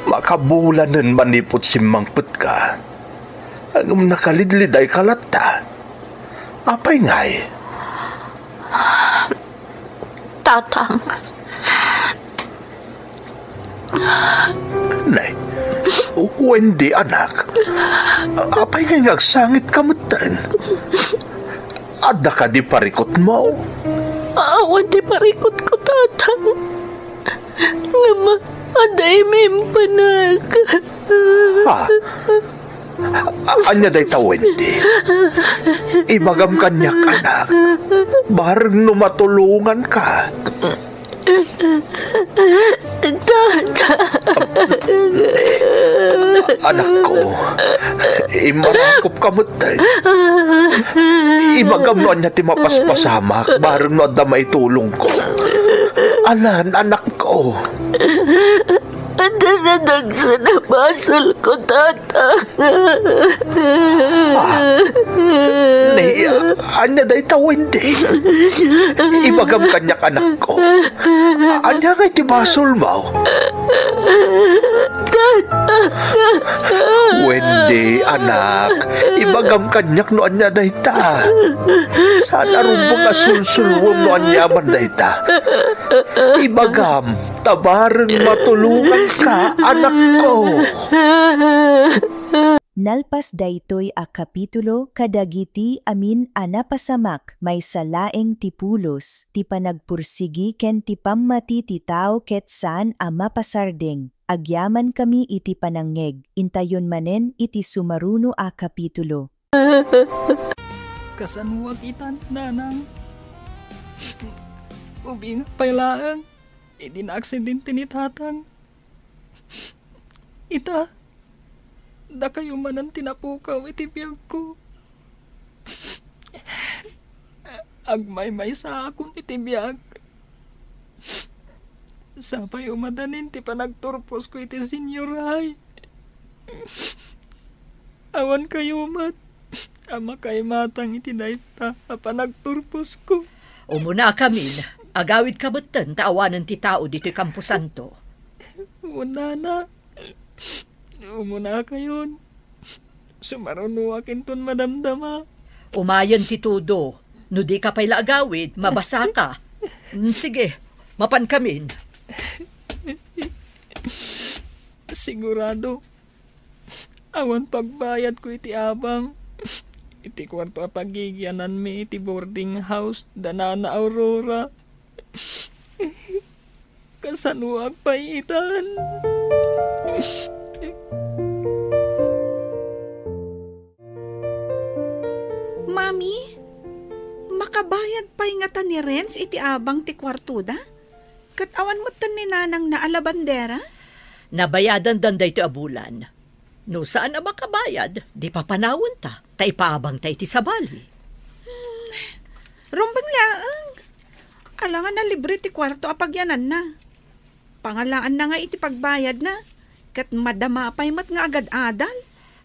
makabulanen manipud simmangpetka. Ngem nakalidlidayka latta. Apay ngay? Tatang. Nay, Wendy, anak. Apay ngay nga agsangitka metten? Adda kadi parikutmo? Awan ti parikutko, Tatang. Ngem, Adda imimpannak. Ha? A-, ania dayta, Wendy? Ibagam kaniak, anak. Bareng no matulonganka. Tata. Anakko, immarakopka metten. Ibagam no ania ti mapaspasamak, bareng no adda maitulongko. Alan, anakko. Adda nadagsen a basolko, Tata. Ah, ni, ania dayta, Wendy? Ibagam kaniak, anakko. Ania ngay ti basolmo? Wendy, anak, ibagam kaniak no ania dayta. Saan a rumbeng a sulsuluem no aniaman dayta. Ibagam, ta bareng matulonganka, anakko. Nalpas daytoy a kapitulo kadagiti amin a napasamak, maysa laeng ti pulos, ti panagpursigi ken ti pammati ti tao ket saan a mapasardeng. Agyamankami iti panangngeg, intayon manen iti sumaruno a kapitulo. Kasanoak itan, nanang? Ubing pay laeng iti naaksidente ni tatang. Ita, dakayo manen ti napukaw iti biagko. Agmaymaysaakon iti biag. Sapayo madanin ti panagturposko iti senior high. Awan kayo met a makaimatang iti dayta a panagturposko. Umunakamin, agawidka metten ta awanen ti tao ditoy kamposanto. Wen, nana, umunakayon. Sumarunoak inton madamdama. Umayen ti tudo. No dika pay la agawid, mabasaka. Mm, sige, mapankamin. Sigurado, awan pagbayadko iti abang iti kuarto a pagigiananmi iti boarding house da Nana Aurora. Kasanoak pay itan? Mami, makabayad pay ngata ni Renz iti abang ti kuartoda? Ket awan metten ni nanangna a labandera? Nabayadandan daytoy a bulan. No saan a makabayad, di papanawenta, ta ipaabangta iti sabali. Hmm, rumbeng laeng. Alangan a libre ti kuarto a pagiananna. Pangalaanna nga iti pagbayadna, ket madama pay met nga agad-adal.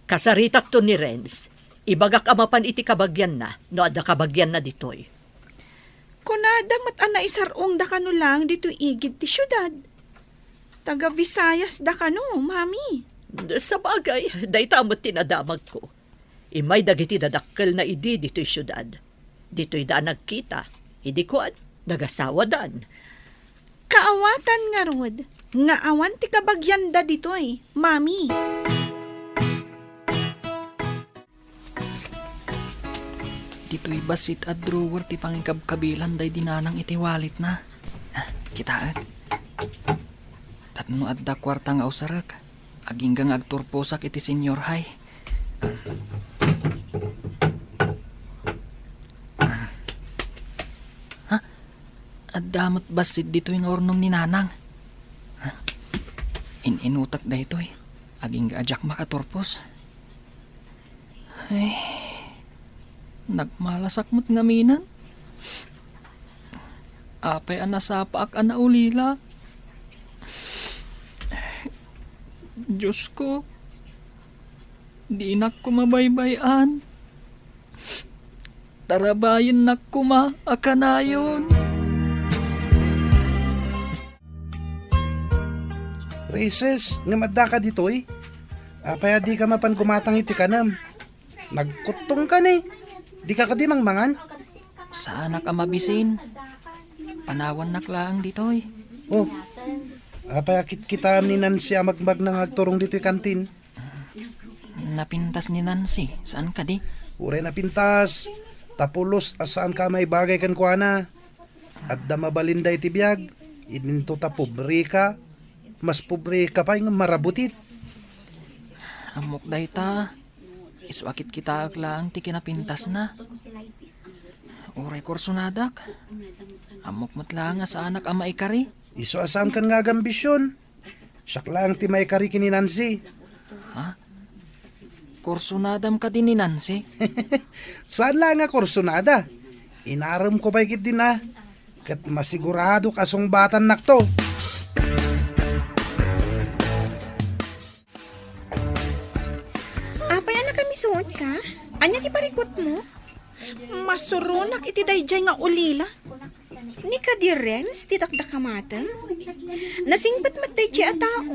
Kasaritakto ni Renz. Ibagak a mapan iti kabagianna, no adda kabagianna ditoy. Kunada met a naisar-ongda kano laeng ditoy igid ti siudad. Taga Visayas da kano, Mami. Sabagay, dayta met ti nadamagko. Immay dagiti dadakkelna idi ditoy siudad. Ditoyda a nagkita, idi kuan, nagasawadan. Kaawatan ngarud nga awan ti kabagianda ditoy, Mami. Ditoy bassit a drawer ti pangikabkabilan daydi nanang iti walletna. Ah, kitaek. Tapno adda kuarta nga usarek, agingga nga agturposak iti senior high. Ha? Adda met bassit ditoy nga urnong ni nanang. Ha? In-inutak daytoy. Agingga a diak makaturpos. Ay, nagmalasak met ngamin. Apay a nasapaak a naulila? Diosko, dinak koma baybay-an. Tarabayennak koma a kanayon. Rises, ngem addaka ditoy? Apay a dika mapan gumatang iti kanem? Nagkuttongka ni. Dika kadi mangmangan? Saanak a mabisin. Panawannak laeng ditoy. Oh, apay a kitkitaem ni Nancy a magmagna nga agturong ditoy kantin? Napintas ni Nancy, saan kadi? Uray napintas. Ta pulos a saanka a maibagay kenkuana. Adda mabalinda iti biag, idinto ta pobreka. Mas pobre ka pay nga marabutit. Ammok dayta. Isu a kitkitaek laeng ti kinapintasna. Uray kursonadak. Ammok met laeng a saanak a maikari. Isu a saankan nga agambision. Siak laeng ti maikari ken ni Nancy. Ha? Kursonadam kadi ni Nancy? Saan laeng a kursonada. Inaremko pay ketdin a. Ket masiguradok a sungbatannakto. Apay a nakamisuot ka? Ania ti parikutmo? Masuronak iti daydiay nga ulila. Ni kadi Renz ti dakdakamatem? Nasingpet met daydiay a tao.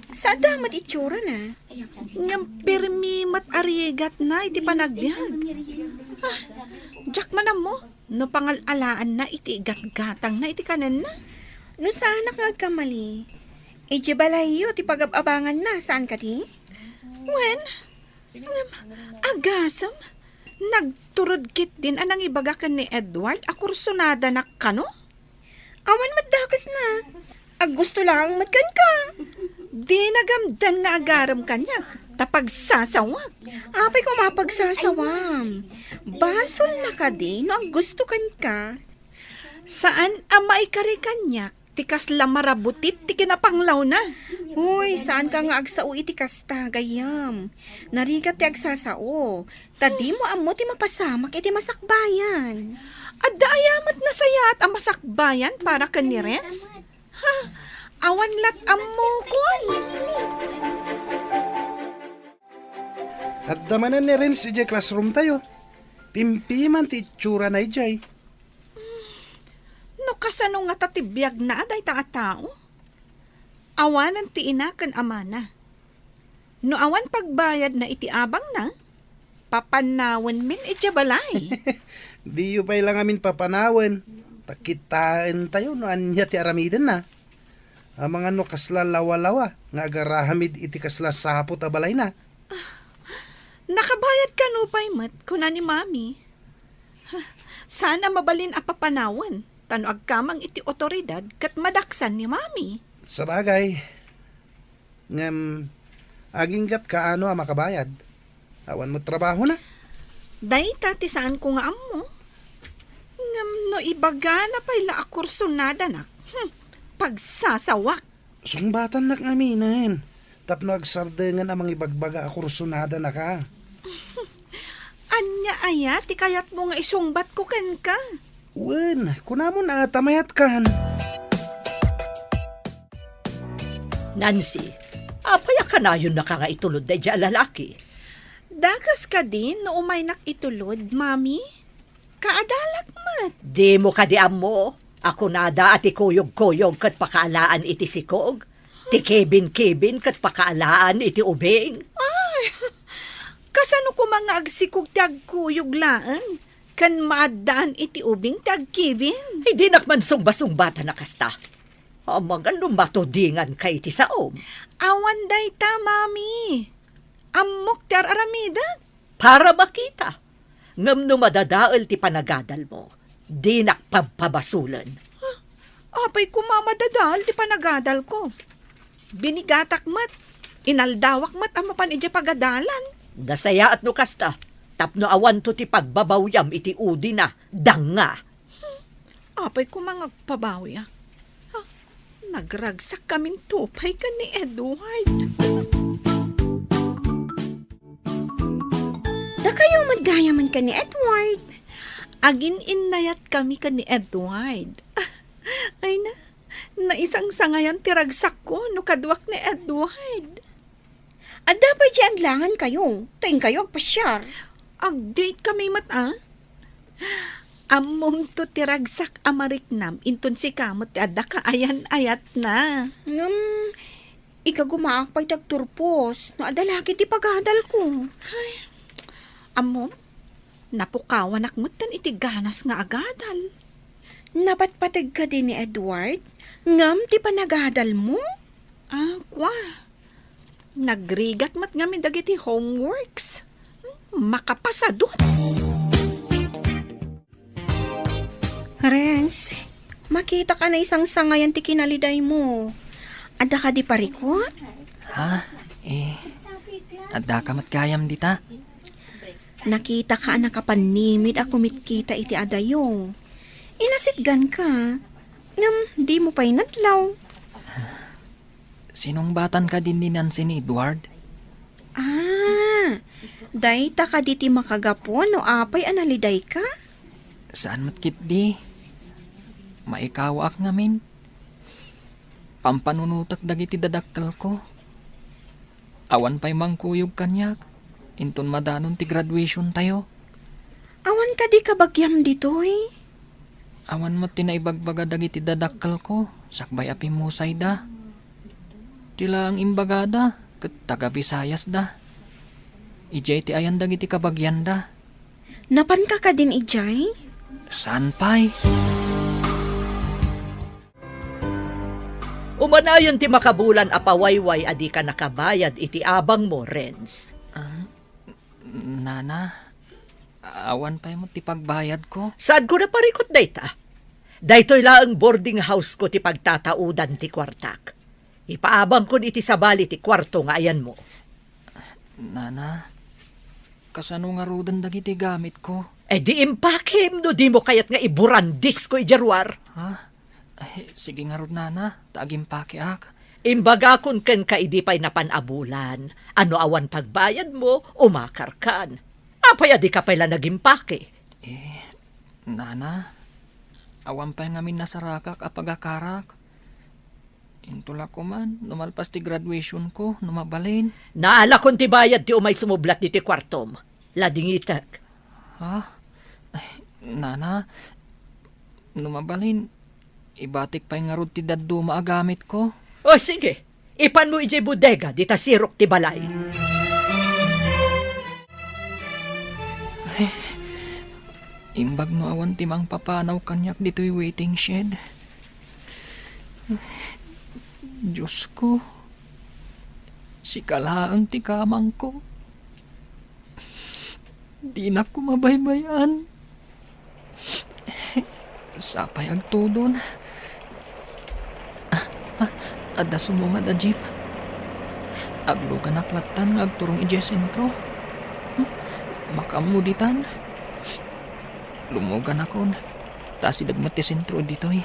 Sada met itsurana. Ngem permi met a rigatna iti panagbiag. Ah, diak man ammo no pangal-alaanna iti igatgatangna iti kanenna. No saanak nga agkamali, idiay balayyo ti pagab-abanganna, saan kadi? Wen, ngem, agasem, nagturod ketdin a nangibaga ken ni Edward a kursonadanak kano? Awan met dakesna. Aggusto laeng met kenka. Di nagamdan nga agarem kaniak, ta pagsasawak. Apay koma pagsasawam? Basolna kadi no aggusto kenka? Saan a maikari kaniak ti kasla marabutit ti kinapanglawna. Uy, saanka nga agsao iti kasta, gayyem. Narigat ti agsasao, ta dimo ammo ti mapasamak iti masakbayan. Adda aya met nasayaat a masakbayan para ken ni Renz? Ha, awan lat ammokon. Adda manen ni Renz idiay classroom tayo. Pimpiman ti itsurana idiay. No kasano ngata ti biagna a dayta a tao? Awanen ti ina ken amana. No awan pagbayadna iti abangna, papanawenmin idiay balay. Diyo pay la ngamin papanawen, ta kitaentayo no ania ti aramidenna. Amangan no kasla lawalawa nga agaramid iti kasla saput a balayna. Nakabayad kano pay met, kuna ni Mami. Saan a mabalin a papanawen, ta no agkamang iti otoridad ket madaksan ni Mami. Sabagay, ngem aginggatka no a makabayad. Awan met trabahona. Dayta ti saanko nga ammo. Ngem no ibagana pay la a kursonadanak, hmm, pagsasawak. Sungbatannak ngaminen tapno agsardengen a mangibagbaga a kursonadanaka. Ania aya ti kayatmo nga isungbatko kenka? Wen, kunamon a ta mayatkan. Nancy, apay a kanayonnaka nga itulod daydiay a lalaki? Dakes kadi no umaynak itulod, Mami? Kaadalak met. Dimo kadi ammo a kunada a ti kuyogkuyog ket pakaalaan iti sikog, ti kibin-kibin ket pakaalaan iti ubing? Ay, kasano koma nga agsikog ti agkuyog laeng, ken maaddaan iti ubing ti agkibin? Ay, dinak man sungbasungbatan a kasta. Amangan no matudinganka iti saom. Awan dayta, Mami. Ammok ti ar-aramidek. Para makita. Ngem no madadael ti panagadalmo, dinak pabpabasolen. Ah, apay koma madadael ti panagadalko? Binigatak met, inaldawak met a mapan idiay pagadalan. Nasayaat no kasta, tapno awanto ti pagbabawiam iti udina, danga. Hmm, apay koma nga agpabawiak? Ha? Nagragsakkaminto pay ken ni Edward. Dakayo met gayamen ken ni Edward. Agin-innayatkami ken ni Edward. Ay na, naisangsangayan ti ragsakko no kaduak ni Edward. Adda pay ti aglangankayo, ta inkayo agpasiar. Agdate kami met, a? Ammomto ti ragsak a mariknam inton sika met ti adda kaayan-ayatna. Ngem, ikagumaak pay ti agturpos no adda laki ti pagadalko. Ay, ammom, napukawanak metten iti ganas nga agadal. Napatpateg kadi ni Edward ngem ti panagadalmo? Ah, kua. Nagrigat met ngamin dagiti homeworks. Makapasadut. Renz, makitak a naisangsangayan ti kinalidaymo. Adda kadi parikut? Ha? Eh, addaka met gayam dita? Nakitaka a nakapannimid a kumitkita iti adayo. Inasitganka, ngem dimo pay nadlaw. Sinungbatan kadi ni Nancy ni Edward? Ah, dayta kadi ti makagapu no apay a nalidayka? Saan met ketdi. Maikawaak ngamin. Pampanunotek dagiti dadakkelko. Awan pay mangkuyog kaniak inton madanon ti graduationtayo. Awan kadi kabagiam ditoy? Awan met ti naibagbaga dagiti dadakkelko sakbay a pimmusayda. Ti laeng imbagada ket taga-Bisayasda. Idiay ti ayan dagiti kabagianda. Napanka kadin idiay? Saan pay? Umanayon ti makabulan a pawayway a dika nakabayad iti abangmo, Renz. Ah, Nana, awan pay met ti pagbayadko. Saanko naparikut dayta? Daytoy laeng boarding house ko ti pagtataudan ti kuartak. Ipaabangkon iti sabali ti kuarto nga ayanmo. Nana, kasano ngaruden dagiti gamitko? E di impakem no dimo kayat nga iburandisko idiay ruar. Ha? Ay, sige ngarud, Nana, ta agimpakeak. Imbagakon kenka idi pay napan a bulan, a no awan pagbayadmo, umakarkan. Apay a dika pay la nagimpake? Eh, Nana, awan pay ngamin nasarakak a pagakarak. Intola koman no malpas ti graduationko, no mabalin. Naalakon ti bayad ti umay sumublat ditoy kuartom. Ladingitek. Ha? Ay, Nana, no mabalin, ibatik pay ngarud ti dadduma a gamitko. O, sige. Ipanmo idiay bodega dita sirok ti balay. Ay, imbag no awan ti mangpapanaw kaniak ditoy waiting shed. Diosko, sika laeng ti kamangko. Dinak koma baybay-an. Sapay agtudon. Ah, ah, adda sumungad a jeep. Agluganak lattan nga agturong idiay sentro. Hmm, makaammo ditan. Lumuganakon. Ta asideg met ti sentro ditoy.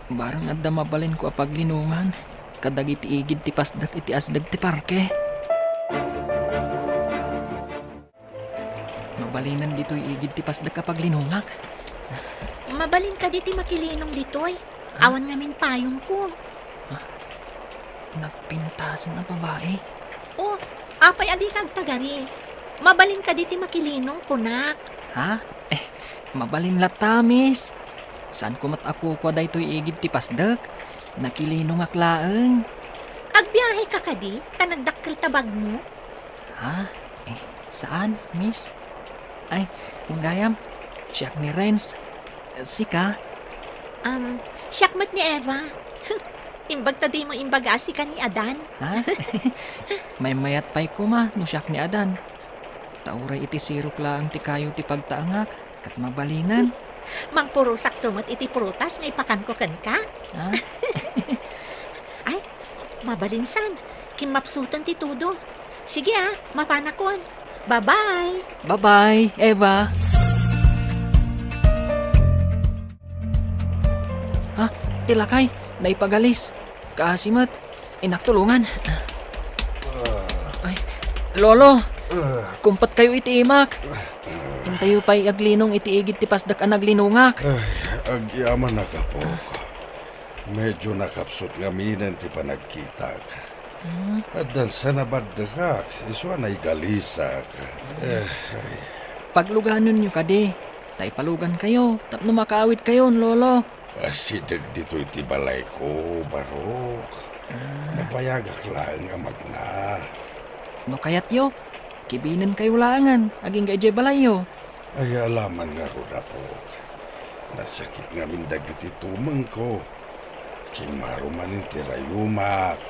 Bareng adda mabalinko a paglinongan kadagiti igid ti pasdek iti asideg ti parke. Mabalinen ditoy igid ti pasdek a paglinongak. Mabalin kadi ti makilinong ditoy. Awan ngamin payongko. Ah, nagpintasen a babae. O, apay a dika agtagari? Mabalin kadi ti makilinong, kunak. Ha? Eh, mabalin latta, miss. Saanko met a kukua daytoy igid ti pasdek. Nakilinongak laeng. Agbiaheka kadi ta nagdakkel ta bagmo? Ha? Eh, saan, miss? Ay, gayam, siak ni Renz. Sika? Um, siak met ni Eva. Imbag ta dimo imbaga a sika ni Adan. Ha? Maymayat pay koma no siak ni Adan. Ta uray iti sirok laeng ti kayo ti pagtaengak, ket mabalinen. Mangpurosakto met iti prutas nga ipakanko kenka. Ha? Ay, mabalin san. Kimmapsuten ti tudo. Sige a, mapanakon. Bye-bye. Bye-bye, Eva. Ha? Ti lakay, naipagalis. Kaasi met. Inak tulongan. Ay, Lolo, kumpetkayo iti imak. Intayo pay aglinong iti igid ti pasdek a naglinongak. Ay, agyamanak, apok. Medyo nakapsut ngaminen ti panagkitak. Hmm? Addan sa nabaddekak, isu a naigalisak. Eh, ay. Pagluganenyo kadi, ta ipalugankayo, tapno makaawidkayon, Lolo. Asideg ditoy ti balayko, Barok. Ah. Mapayagak laeng a magna. No kayatyo, kibinenkayo laengen agingga idiay balayyo. Ay, alaman ngarud, apok. Nasakit ngamin dagiti tumengko. Kimmaro manen ti rayumak.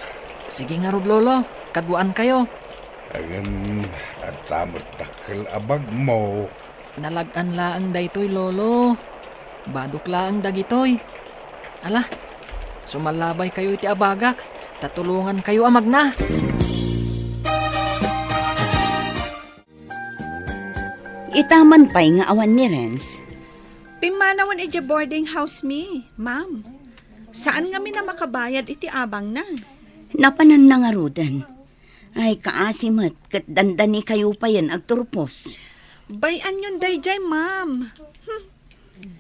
Sige ngarud, Lolo. Kaduaankayo. Ngem adda met dakkel a bagmo. Nalag-an laeng daytoy, Lolo. Badok laeng dagitoy. Ala, sumallabaykayo iti abagak. ta tulongankayo a magna. Ita man pay nga awan ni Renz. Pimmanawen idiay boarding house mi, ma'am. Saan ngamin a makabayad iti abangna. Napananna ngaruden. Ay, kaasi met, ket dandani kayo payen agturpos. Bay-anyon daydiay, ma'am. Hmm.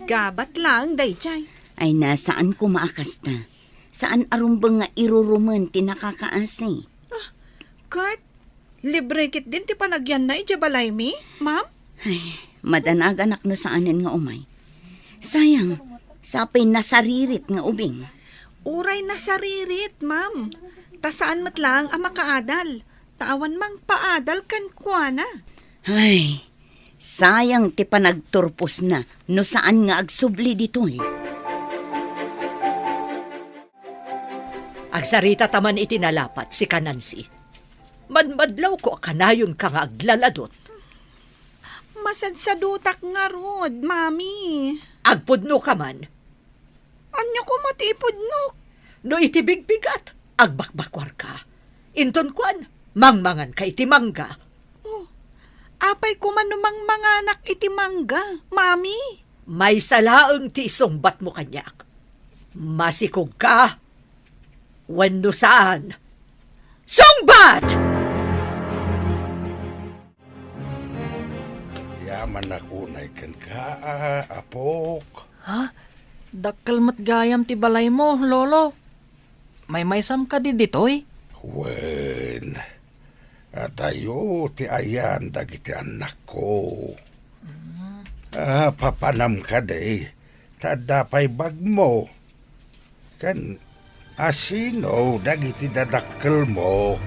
Gabat laeng daydiay. Ay, na, saan koma a kasta. Saan a rumbeng nga irurumen ti nakakaasi. Ah, ket libre ketdin ti panagyanna idiay balaymi, ma'am? Ay, madanaganak no saanen nga umay. Sayang, sapay nasaririt nga ubing. Uray nasaririt, ma'am. Ta saan met laeng a makaadal. Ta awan mangpaadal kenkuana. Ay, sayang ti panagturposna no saan nga agsubli ditoy. Agsaritata man iti nalapat, sika Nancy. Madmadlawko a kanayonka nga aglaladot. Masadsadutak ngarud, Mami. Agpudnoka man. Ania koma ti ipudnok? No iti bigbigat, agbakbakuarka. Inton kuan, mangmanganka iti mangga. Oh, apay koma no mangmanganak iti mangga, Mami? Maysa laeng ti isungbatmo kaniak. Masikogka wenno saan? Sungbat! Yamanak unay kenka, apok. Ha? Dakkel met gayam ti balaymo, Lolo. Maymaysam kadi ditoy? Wen, adayo ti ayan dagiti annakko. Mm. Ah, papanam kadi, ta adda pay bagmo. Ken asino dagiti dadakkelmo?